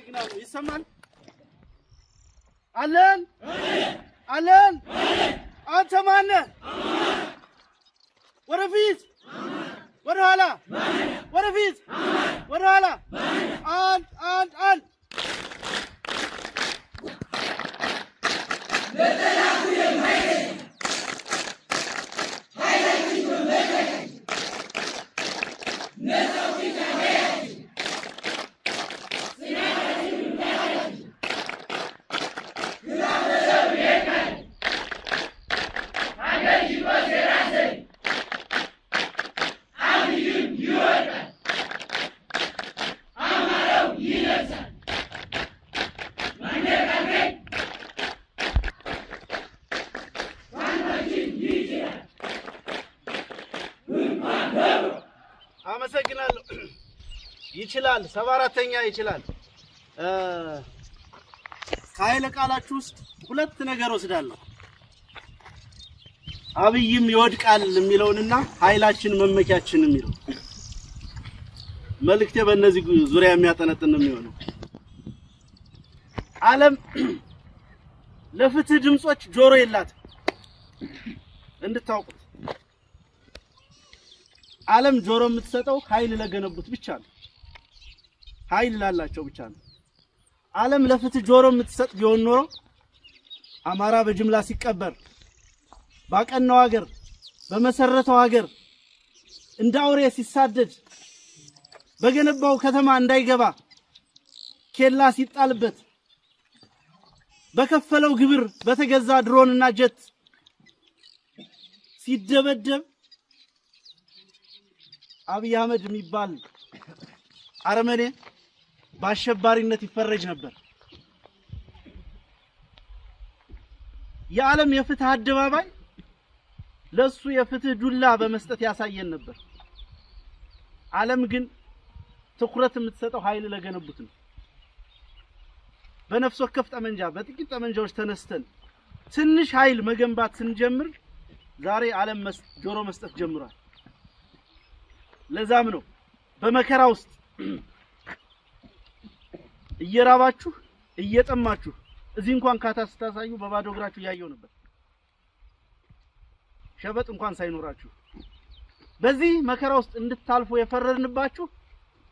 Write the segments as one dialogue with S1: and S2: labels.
S1: አመሰግናለሁ። ይሰማል? አለን አለን። አንተ ማነህ? ወደፊት ወደኋላ፣ ወደፊት ወደኋላ። አንድ አንድ አንድ። አመሰግናለሁ። ይችላል። 74ኛ ይችላል። ከኃይለ ቃላችሁ ውስጥ ሁለት ነገር ወስዳለሁ። አብይም ይወድቃል የሚለውንና ኃይላችን መመኪያችን የሚለው መልእክቴ በእነዚህ ዙሪያ የሚያጠነጥን ነው የሚሆነው። ዓለም ለፍትህ ድምጾች ጆሮ የላትም እንድታውቁት። ዓለም ጆሮ የምትሰጠው ኃይል ለገነቡት ብቻ ነው። ኃይል ላላቸው ብቻ ነው። ዓለም ለፍትህ ጆሮ የምትሰጥ ቢሆን ኖሮ አማራ በጅምላ ሲቀበር ባቀናው ሀገር በመሰረተው ሀገር እንደ አውሬ ሲሳደድ በገነባው ከተማ እንዳይገባ ኬላ ሲጣልበት በከፈለው ግብር በተገዛ ድሮንና ጀት ሲደበደብ አብይ አህመድ የሚባል አረመኔ በአሸባሪነት ይፈረጅ ነበር። የዓለም የፍትህ አደባባይ ለሱ የፍትህ ዱላ በመስጠት ያሳየን ነበር። ዓለም ግን ትኩረት የምትሰጠው ኃይል ለገነቡት ነው። በነፍስ ወከፍ ጠመንጃ በጥቂት ጠመንጃዎች ተነስተን ትንሽ ኃይል መገንባት ስንጀምር ዛሬ ዓለም ጆሮ መስጠት ጀምሯል። ለዛም ነው በመከራ ውስጥ እየራባችሁ እየጠማችሁ እዚህ እንኳን ካታ ስታሳዩ በባዶ እግራችሁ እያየው ነበር፣ ሸበጥ እንኳን ሳይኖራችሁ በዚህ መከራ ውስጥ እንድታልፉ የፈረድንባችሁ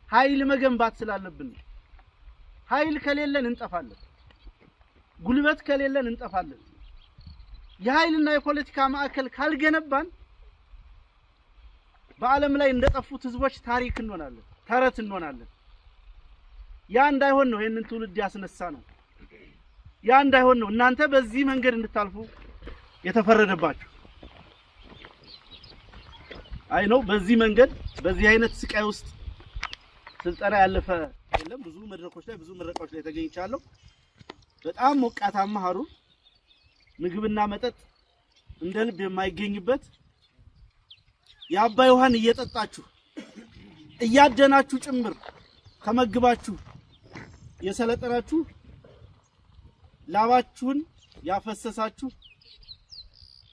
S1: ኃይል መገንባት ስላለብን ነው። ኃይል ከሌለን እንጠፋለን። ጉልበት ከሌለን እንጠፋለን። የኃይልና የፖለቲካ ማዕከል ካልገነባን በዓለም ላይ እንደጠፉት ህዝቦች ታሪክ እንሆናለን፣ ተረት እንሆናለን። ያ እንዳይሆን ነው ይህንን ትውልድ ያስነሳ ነው። ያ እንዳይሆን ነው እናንተ በዚህ መንገድ እንድታልፉ የተፈረደባችሁ። አይ ነው በዚህ መንገድ በዚህ አይነት ስቃይ ውስጥ ስልጠና ያለፈ የለም። ብዙ መድረኮች ላይ ብዙ ምረቃዎች ላይ ተገኝቻለሁ። በጣም ሞቃታማ ሀሩር፣ ምግብና መጠጥ እንደ ልብ የማይገኝበት፣ የአባይ ውሃን እየጠጣችሁ እያደናችሁ ጭምር ተመግባችሁ የሰለጠናችሁ፣ ላባችሁን ያፈሰሳችሁ፣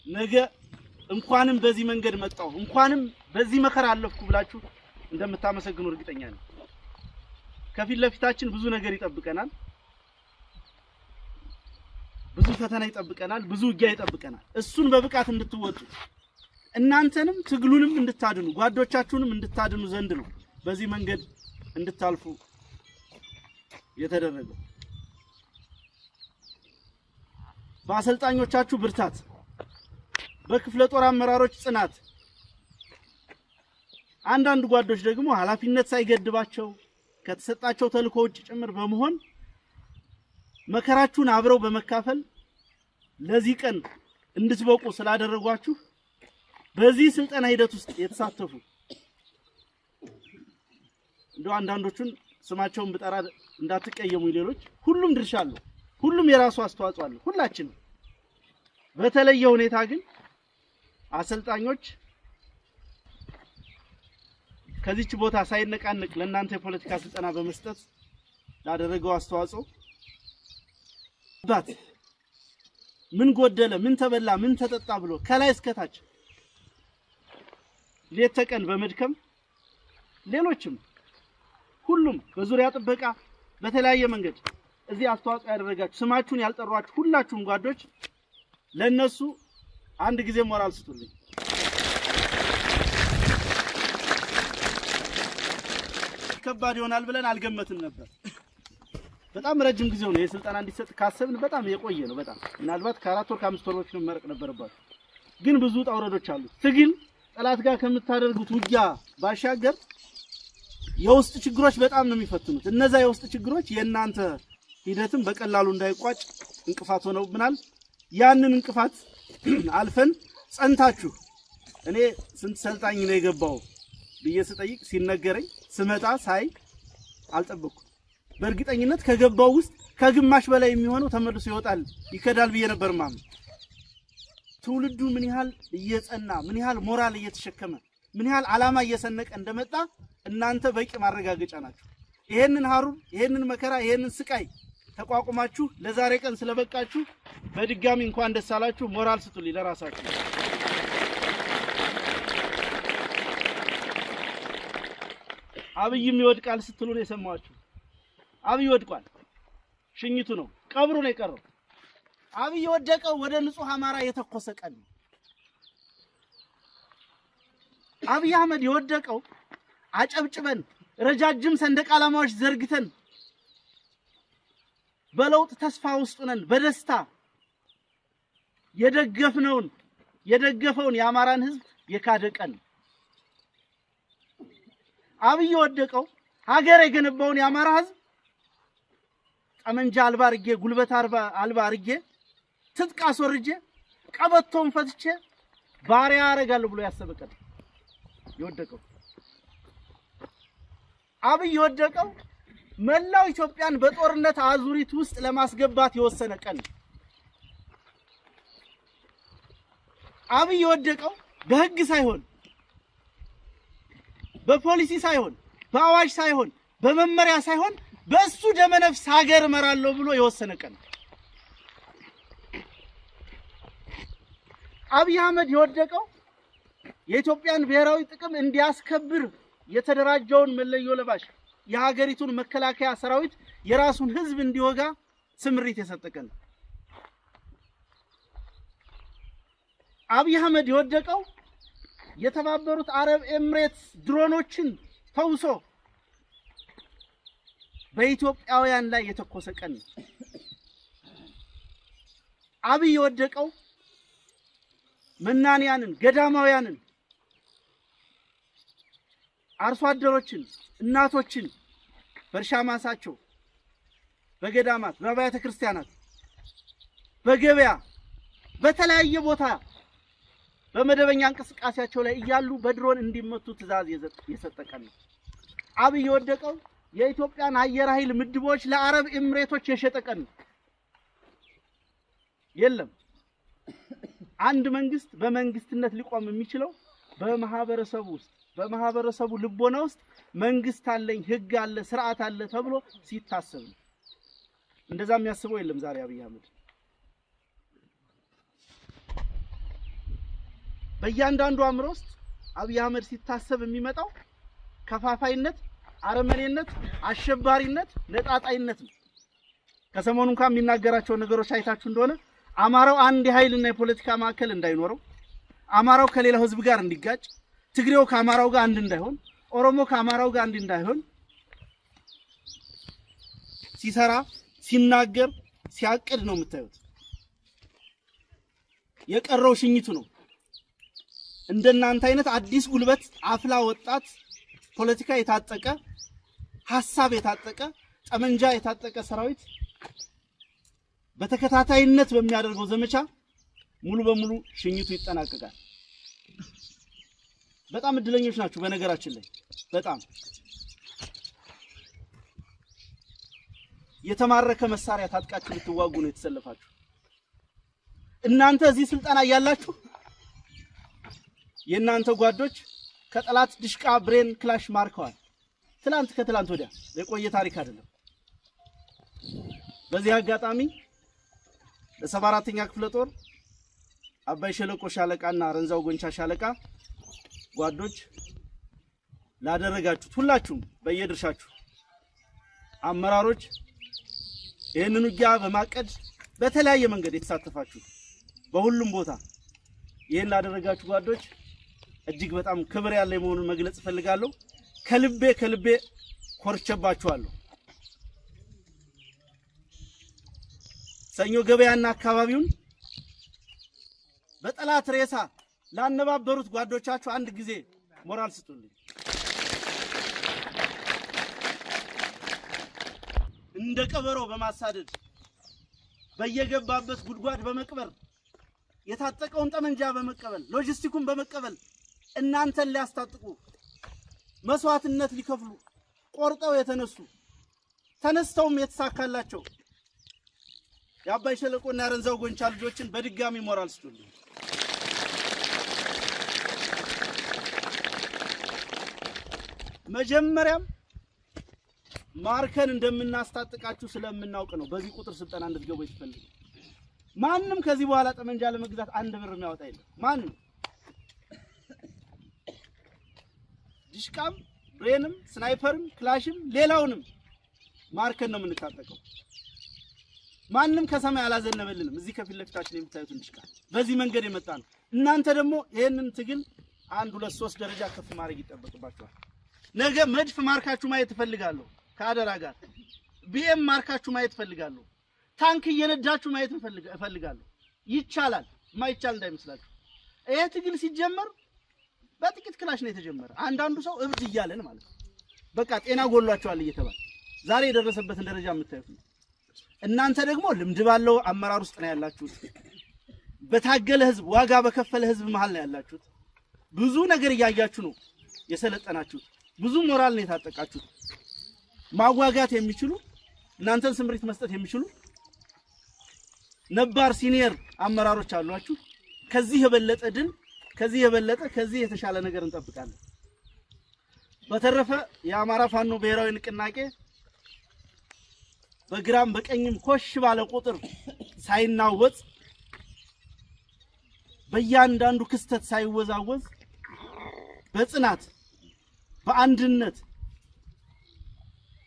S1: ነገ እንኳንም በዚህ መንገድ መጣሁ እንኳንም በዚህ መከራ አለፍኩ ብላችሁ እንደምታመሰግኑ እርግጠኛ ነኝ። ከፊት ለፊታችን ብዙ ነገር ይጠብቀናል። ብዙ ፈተና ይጠብቀናል። ብዙ ውጊያ ይጠብቀናል። እሱን በብቃት እንድትወጡ እናንተንም ትግሉንም እንድታድኑ ጓዶቻችሁንም እንድታድኑ ዘንድ ነው በዚህ መንገድ እንድታልፉ የተደረገው። በአሰልጣኞቻችሁ ብርታት፣ በክፍለ ጦር አመራሮች ጽናት፣ አንዳንድ ጓዶች ደግሞ ኃላፊነት ሳይገድባቸው ከተሰጣቸው ተልእኮ ውጭ ጭምር በመሆን መከራችሁን አብረው በመካፈል ለዚህ ቀን እንድትበቁ ስላደረጓችሁ በዚህ ስልጠና ሂደት ውስጥ የተሳተፉ እንደው አንዳንዶቹን ስማቸውን ብጠራ እንዳትቀየሙ፣ ሌሎች ሁሉም ድርሻ አለው። ሁሉም የራሱ አስተዋጽኦ አለው። ሁላችንም በተለየ ሁኔታ ግን አሰልጣኞች ከዚች ቦታ ሳይነቃነቅ ለእናንተ የፖለቲካ ስልጠና በመስጠት ላደረገው አስተዋጽኦ ባት ምን ጎደለ፣ ምን ተበላ፣ ምን ተጠጣ ብሎ ከላይ እስከታች ሌት ተቀን በመድከም ሌሎችም ሁሉም በዙሪያ ጥበቃ በተለያየ መንገድ እዚህ አስተዋጽኦ ያደረጋችሁ ስማችሁን ያልጠሯችሁ ሁላችሁም ጓዶች ለነሱ አንድ ጊዜ ሞራል ስጡልኝ። ከባድ ይሆናል ብለን አልገመትም ነበር። በጣም ረጅም ጊዜ ነው የስልጠና እንዲሰጥ ካሰብን በጣም የቆየ ነው። በጣም ምናልባት ከ4 ወር ከ5 ወር በፊት መመረቅ ነበረባችሁ። ግን ብዙ ውጣ ውረዶች አሉ። ትግል ጠላት ጋር ከምታደርጉት ውጊያ ባሻገር የውስጥ ችግሮች በጣም ነው የሚፈትኑት። እነዛ የውስጥ ችግሮች የእናንተ ሂደትም በቀላሉ እንዳይቋጭ እንቅፋት ሆነውብናል። ያንን እንቅፋት አልፈን ጸንታችሁ እኔ ስንት ሰልጣኝ ነው የገባው ብዬ ስጠይቅ ሲነገረኝ ስመጣ ሳይ አልጠበቅኩም። በእርግጠኝነት ከገባው ውስጥ ከግማሽ በላይ የሚሆነው ተመልሶ ይወጣል ይከዳል ብዬ ነበር ማምን። ትውልዱ ምን ያህል እየጸና ምን ያህል ሞራል እየተሸከመ ምን ያህል ዓላማ እየሰነቀ እንደመጣ እናንተ በቂ ማረጋገጫ ናችሁ። ይሄንን ሀሩር፣ ይሄንን መከራ፣ ይሄንን ስቃይ ተቋቁማችሁ ለዛሬ ቀን ስለበቃችሁ በድጋሚ እንኳን ደስ አላችሁ። ሞራል ስጡልኝ ለራሳችሁ። አብይም ይወድቃል ስትሉ ነው የሰማኋችሁ። አብይ ወድቋል። ሽኝቱ ነው፣ ቀብሩ ነው የቀረው። አብይ የወደቀው ወደ ንጹህ አማራ የተኮሰ ቀን ነው። አብይ አህመድ የወደቀው አጨብጭበን ረጃጅም ሰንደቅ ዓላማዎች ዘርግተን በለውጥ ተስፋ ውስጥ ነን በደስታ የደገፍነውን የደገፈውን የአማራን ሕዝብ የካደ ቀን ነው። አብይ የወደቀው ሀገር የገነባውን የአማራ ሕዝብ ጠመንጃ አልባ አድርጌ ጉልበት አልባ አድርጌ ትጥቅ አስወርጄ ቀበቶውን ፈትቼ ባሪያ አደርጋለሁ ብሎ ያሰበ ቀን የወደቀው። አብይ የወደቀው መላው ኢትዮጵያን በጦርነት አዙሪት ውስጥ ለማስገባት የወሰነ ቀን። አብይ የወደቀው በህግ ሳይሆን በፖሊሲ ሳይሆን በአዋጅ ሳይሆን በመመሪያ ሳይሆን በእሱ ደመነፍስ ሀገር እመራለሁ ብሎ የወሰነ ቀን። አብይ አህመድ የወደቀው የኢትዮጵያን ብሔራዊ ጥቅም እንዲያስከብር የተደራጀውን መለዮ ለባሽ የሀገሪቱን መከላከያ ሰራዊት የራሱን ህዝብ እንዲወጋ ስምሪት የሰጠ ቀን። አብይ አህመድ የወደቀው የተባበሩት አረብ ኤምሬትስ ድሮኖችን ተውሶ በኢትዮጵያውያን ላይ የተኮሰ ቀን ነው። አብይ የወደቀው መናንያንን፣ ገዳማውያንን፣ አርሶ አደሮችን፣ እናቶችን በእርሻ ማሳቸው፣ በገዳማት፣ በአብያተ ክርስቲያናት፣ በገበያ፣ በተለያየ ቦታ በመደበኛ እንቅስቃሴያቸው ላይ እያሉ በድሮን እንዲመቱ ትዕዛዝ የሰጠ ቀን ነው። አብይ የወደቀው የኢትዮጵያን አየር ኃይል ምድቦች ለአረብ ኤምሬቶች የሸጠ ቀን ነው። የለም፣ አንድ መንግስት በመንግስትነት ሊቆም የሚችለው በማህበረሰቡ ውስጥ በማህበረሰቡ ልቦና ውስጥ መንግስት አለኝ፣ ህግ አለ፣ ስርዓት አለ ተብሎ ሲታሰብ ነው። እንደዛ የሚያስበው የለም ዛሬ አብይ አህመድ። በእያንዳንዱ አእምሮ ውስጥ አብይ አህመድ ሲታሰብ የሚመጣው ከፋፋይነት፣ አረመኔነት፣ አሸባሪነት፣ ነጣጣይነት ነው። ከሰሞኑ እንኳን የሚናገራቸው ነገሮች አይታችሁ እንደሆነ አማራው አንድ የኃይልና የፖለቲካ ማዕከል እንዳይኖረው፣ አማራው ከሌላው ህዝብ ጋር እንዲጋጭ፣ ትግሬው ከአማራው ጋር አንድ እንዳይሆን፣ ኦሮሞ ከአማራው ጋር አንድ እንዳይሆን ሲሰራ፣ ሲናገር፣ ሲያቅድ ነው የምታዩት። የቀረው ሽኝቱ ነው። እንደናንተ አይነት አዲስ ጉልበት አፍላ ወጣት ፖለቲካ የታጠቀ ሐሳብ የታጠቀ ጠመንጃ የታጠቀ ሰራዊት በተከታታይነት በሚያደርገው ዘመቻ ሙሉ በሙሉ ሽኝቱ ይጠናቀቃል። በጣም እድለኞች ናችሁ። በነገራችን ላይ በጣም የተማረከ መሳሪያ ታጥቃችሁ ልትዋጉ ነው የተሰለፋችሁ። እናንተ እዚህ ስልጠና እያላችሁ የእናንተ ጓዶች ከጠላት ድሽቃ፣ ብሬን፣ ክላሽ ማርከዋል። ትላንት ከትላንት ወዲያ የቆየ ታሪክ አይደለም። በዚህ አጋጣሚ ለ74ኛ ክፍለ ጦር አባይ ሸለቆ ሻለቃና ረንዛው ጎንቻ ሻለቃ ጓዶች ላደረጋችሁት ሁላችሁም በየድርሻችሁ አመራሮች፣ ይህንን ውጊያ በማቀድ በተለያየ መንገድ የተሳተፋችሁ በሁሉም ቦታ ይህን ላደረጋችሁ ጓዶች እጅግ በጣም ክብር ያለ መሆኑን መግለጽ እፈልጋለሁ። ከልቤ ከልቤ ኮርቼባችኋለሁ። ሰኞ ገበያና አካባቢውን በጠላት ሬሳ ላነባበሩት ጓዶቻችሁ አንድ ጊዜ ሞራል ስጡልኝ። እንደ ቀበሮ በማሳደድ በየገባበት ጉድጓድ በመቅበር የታጠቀውን ጠመንጃ በመቀበል ሎጂስቲኩን በመቀበል እናንተን ሊያስታጥቁ መስዋዕትነት ሊከፍሉ ቆርጠው የተነሱ ተነስተውም የተሳካላቸው የአባይ ሸለቆና የአረንዛው ጎንቻ ልጆችን በድጋሚ ሞራል ስጡልኝ። መጀመሪያም ማርከን እንደምናስታጥቃችሁ ስለምናውቅ ነው በዚህ ቁጥር ስልጠና እንድትገቡ የተፈለገ። ማንም ከዚህ በኋላ ጠመንጃ ለመግዛት አንድ ብር የሚያወጣ የለም። ማንም ዲሽቃም፣ ብሬንም፣ ስናይፐርም፣ ክላሽም ሌላውንም ማርከን ነው የምንታጠቀው። ማንም ከሰማይ አላዘነበልንም። እዚህ ከፊት ለፊታችን የምታዩትን ዲሽቃ በዚህ መንገድ የመጣ ነው። እናንተ ደግሞ ይህንን ትግል አንድ ሁለት ሶስት ደረጃ ከፍ ማድረግ ይጠበቅባችኋል። ነገ መድፍ ማርካችሁ ማየት እፈልጋለሁ። ከአደራ ጋር ቢኤም ማርካችሁ ማየት እፈልጋለሁ። ታንክ እየነዳችሁ ማየት እፈልጋለሁ። ይቻላል፣ ማይቻል እንዳይመስላችሁ። ይሄ ትግል ሲጀመር በጥቂት ክላሽ ነው የተጀመረ። አንዳንዱ ሰው እብድ እያለን ማለት ነው፣ በቃ ጤና ጎሏቸዋል እየተባለ ዛሬ የደረሰበትን ደረጃ የምታዩት ነው። እናንተ ደግሞ ልምድ ባለው አመራር ውስጥ ነው ያላችሁት። በታገለ ህዝብ፣ ዋጋ በከፈለ ህዝብ መሃል ነው ያላችሁት። ብዙ ነገር እያያችሁ ነው የሰለጠናችሁት። ብዙ ሞራል ነው የታጠቃችሁት። ማዋጋት የሚችሉ እናንተን ስምሪት መስጠት የሚችሉ ነባር senior አመራሮች አሏችሁ። ከዚህ የበለጠ ድል፣ ከዚህ የበለጠ ከዚህ የተሻለ ነገር እንጠብቃለን። በተረፈ የአማራ ፋኖ ብሔራዊ ንቅናቄ በግራም በቀኝም ኮሽ ባለ ቁጥር ሳይናወጽ በእያንዳንዱ ክስተት ሳይወዛወዝ በጽናት በአንድነት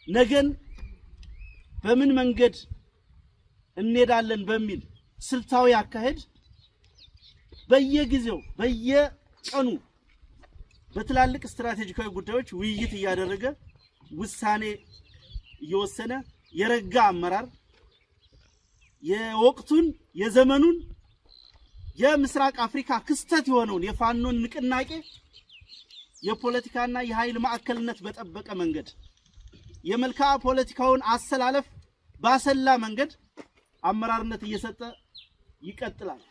S1: ነገን በምን መንገድ እንሄዳለን በሚል ስልታዊ አካሄድ በየጊዜው በየቀኑ በትላልቅ ስትራቴጂካዊ ጉዳዮች ውይይት እያደረገ ውሳኔ እየወሰነ የረጋ አመራር የወቅቱን የዘመኑን የምስራቅ አፍሪካ ክስተት የሆነውን የፋኖን ንቅናቄ የፖለቲካና የኃይል ማዕከልነት በጠበቀ መንገድ የመልክዓ ፖለቲካውን አሰላለፍ ባሰላ መንገድ አመራርነት እየሰጠ ይቀጥላል።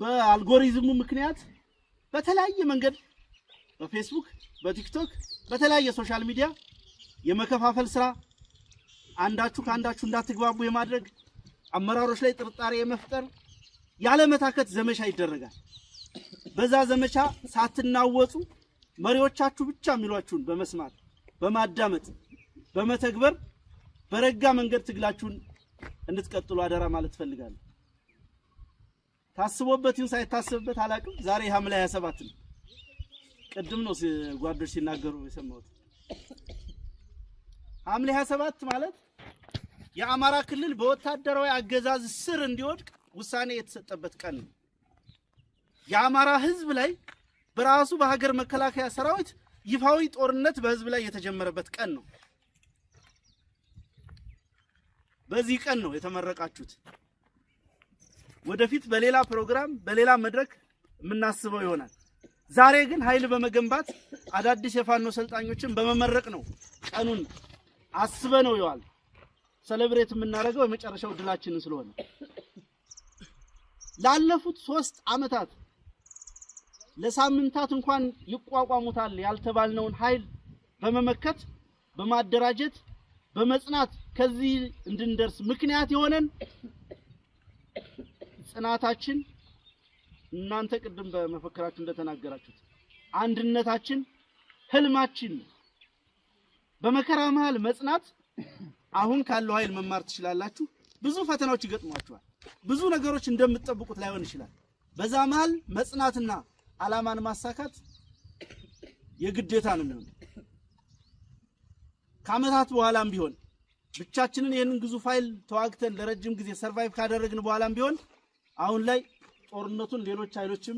S1: በአልጎሪዝሙ ምክንያት በተለያየ መንገድ በፌስቡክ፣ በቲክቶክ፣ በተለያየ social media የመከፋፈል ስራ አንዳችሁ ከአንዳችሁ እንዳትግባቡ የማድረግ አመራሮች ላይ ጥርጣሬ የመፍጠር ያለመታከት ዘመቻ ይደረጋል። በዛ ዘመቻ ሳትናወጹ መሪዎቻችሁ ብቻ የሚሏችሁን በመስማት በማዳመጥ በመተግበር በረጋ መንገድ ትግላችሁን እንድትቀጥሉ አደራ ማለት እፈልጋለሁ። ታስቦበት ይሁን ሳይታሰብበት አላውቅም። ዛሬ ሐምሌ 27 ነው። ቅድም ነው ጓዶች ሲናገሩ የሰማሁት። ሐምሌ 27 ማለት የአማራ ክልል በወታደራዊ አገዛዝ ስር እንዲወድቅ ውሳኔ የተሰጠበት ቀን ነው። የአማራ ሕዝብ ላይ በራሱ በሀገር መከላከያ ሰራዊት ይፋዊ ጦርነት በሕዝብ ላይ የተጀመረበት ቀን ነው። በዚህ ቀን ነው የተመረቃችሁት። ወደፊት በሌላ ፕሮግራም በሌላ መድረክ የምናስበው ይሆናል። ዛሬ ግን ኃይል በመገንባት አዳዲስ የፋኖ ሰልጣኞችን በመመረቅ ነው ቀኑን አስበ ነው ይዋል ሰለብሬት የምናደርገው የመጨረሻው ድላችንን ስለሆነ ላለፉት 3 ዓመታት ለሳምንታት እንኳን ይቋቋሙታል ያልተባልነውን ኃይል በመመከት በማደራጀት በመጽናት ከዚህ እንድንደርስ ምክንያት የሆነን ጽናታችን እናንተ ቅድም በመፈክራችሁ እንደተናገራችሁት አንድነታችን ህልማችን በመከራ መሃል መጽናት አሁን ካለው ኃይል መማር ትችላላችሁ። ብዙ ፈተናዎች ይገጥሟችኋል። ብዙ ነገሮች እንደምትጠብቁት ላይሆን ይችላል። በዛ መሃል መጽናትና ዓላማን ማሳካት የግዴታ ነው የሚሆነው። ከዓመታት በኋላም ቢሆን ብቻችንን ይህንን ግዙፍ ኃይል ተዋግተን ለረጅም ጊዜ survive ካደረግን በኋላም ቢሆን አሁን ላይ ጦርነቱን ሌሎች ኃይሎችም